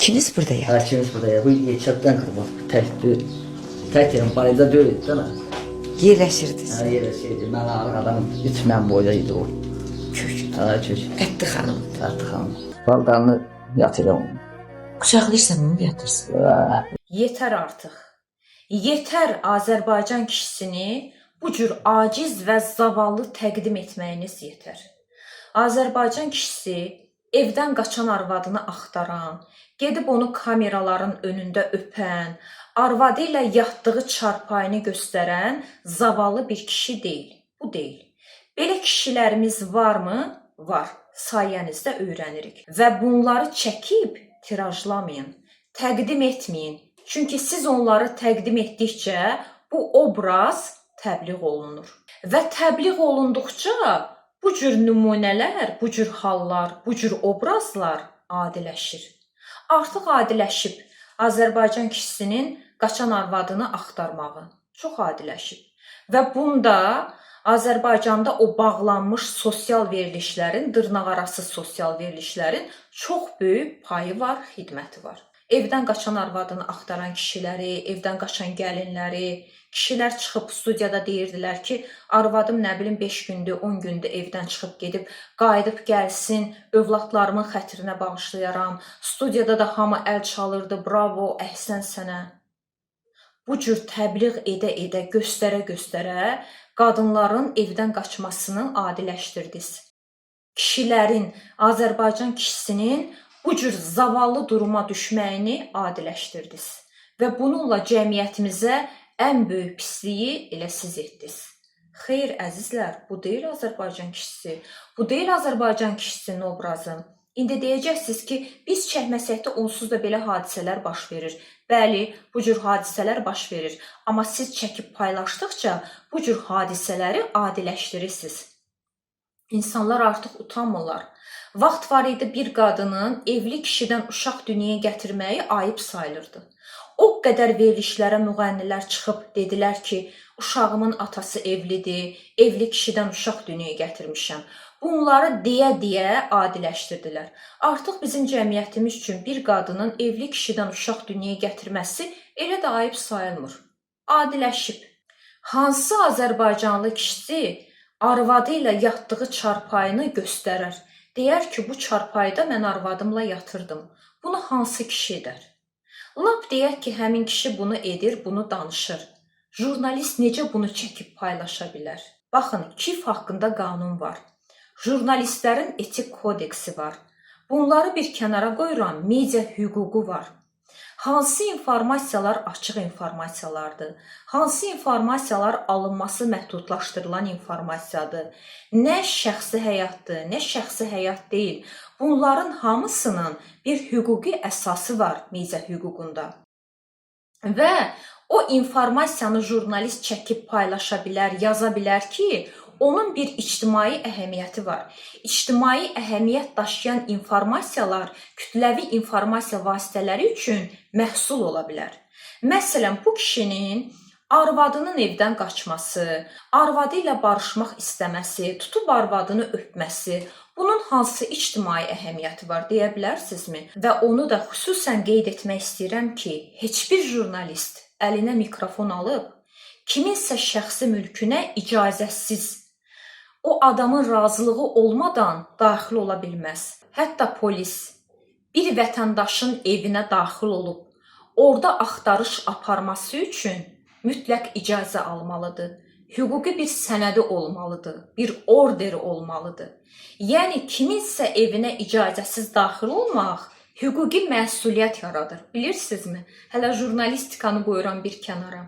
İkiniz burada Hə, yatır. ikimiz burada yatır. Bu yekədən qırmaq. Tək deyil. Tək deyirəm, bayırda deyil, değil mi? Yerləşirdiniz. Hə, yerləşirdi. Mən arıq adam, üç mən boyda idi o. Kök. Hə, kök. Ətdi xanım. Ətdi xanım. Baldanını yatırım. Qucaqlayırsan onu yatırsan. Hə. Yetər artıq. Yetər Azərbaycan kişisini bu cür aciz və zavallı təqdim etməyiniz yetər. Azərbaycan kişisi evdən qaçan arvadını axtaran, gedib onu kameraların önündə öpən, arvadı ilə yatdığı çarpayını göstərən zavallı bir kişi deyil. Bu deyil. Belə kişilərimiz varmı? Var. Sayənizdə öyrənirik. Və bunları çəkib tirajlamayın, təqdim etməyin. Çünki siz onları təqdim etdikcə bu obraz təbliğ olunur. Və təbliğ olunduqca bu cür nümunələr, bu cür hallar, bu cür obrazlar adiləşir. Artıq adiləşib Azərbaycan kişisinin qaçan arvadını axtarmağı çox adiləşib. Və bunda Azərbaycanda o bağlanmış sosial verilişlərin, dırnaqarası sosial verilişlərin çox böyük payı var, xidməti var. Evdən qaçan arvadını axtaran kişiləri, evdən qaçan gəlinləri, kişilər çıxıb studiyada deyirdilər ki, arvadım nə bilim 5 gündür, 10 gündür evdən çıxıb gedib, qayıdıb gəlsin, övladlarımın xətrinə bağışlayaram. Studiyada da hamı əl çalırdı, bravo, əhsən sənə. Bu cür təbliğ edə-edə, göstərə-göstərə qadınların evdən qaçmasını adiləşdirdiniz. Kişilərin, Azərbaycan kişisinin bu cür zavallı duruma düşməyini adiləşdirdiniz. Və bununla cəmiyyətimizə ən böyük pisliyi elə siz etdiniz. Xeyr, əzizlər, bu deyil Azərbaycan kişisi. Bu deyil Azərbaycan kişisinin obrazı. İndi deyəcəksiniz ki, biz çəkməsək də onsuz da belə hadisələr baş verir. Bəli, bu cür hadisələr baş verir. Amma siz çəkib paylaşdıqca bu cür hadisələri adiləşdirirsiniz. İnsanlar artıq utanmırlar. Vaxt var idi bir qadının evli kişidən uşaq dünyaya gətirməyi ayıb sayılırdı. O qədər verilişlərə müğənnilər çıxıb dedilər ki, uşağımın atası evlidir, evli kişidən uşaq dünyaya gətirmişəm. Bunları deyə-deyə adiləşdirdilər. Artıq bizim cəmiyyətimiz üçün bir qadının evli kişidən uşaq dünyaya gətirməsi elə də ayıb sayılmır. Adiləşib. Hansı Azərbaycanlı kişisi arvadı ilə yatdığı çarpayını göstərər? Deyər ki, bu çarpayıda mən arvadımla yatırdım. Bunu hansı kişi edər? Lap deyək ki, həmin kişi bunu edir, bunu danışır. Jurnalist necə bunu çəkib paylaşa bilər? Baxın, KİF haqqında qanun var. Jurnalistlərin etik kodeksi var. Bunları bir kənara qoyuram, media hüququ var. Hansı informasiyalar açıq informasiyalardır? Hansı informasiyalar alınması məhdudlaşdırılan informasiyadır? Nə şəxsi həyatdır, nə şəxsi həyat deyil. Bunların hamısının bir hüquqi əsası var media hüququnda. Və o informasiyanı jurnalist çəkib paylaşa bilər, yaza bilər ki, onun bir ictimai əhəmiyyəti var. İctimai əhəmiyyət daşıyan informasiyalar kütləvi informasiya vasitələri üçün məhsul ola bilər. Məsələn, bu kişinin arvadının evdən qaçması, arvadı ilə barışmaq istəməsi, tutub arvadını öpməsi, bunun hansı ictimai əhəmiyyəti var deyə bilərsinizmi? Və onu da xüsusən qeyd etmək istəyirəm ki, heç bir jurnalist əlinə mikrofon alıb kiminsə şəxsi mülkünə icazəsiz, o adamın razılığı olmadan daxil ola bilməz. Hətta polis bir vətəndaşın evinə daxil olub, orada axtarış aparması üçün mütləq icazə almalıdır. Hüquqi bir sənədi olmalıdır, bir orderi olmalıdır. Yəni kiminsə evinə icazəsiz daxil olmaq hüquqi məsuliyyət yaradır. Bilirsinizmi? Hələ jurnalistikanı qoyuram bir kənara.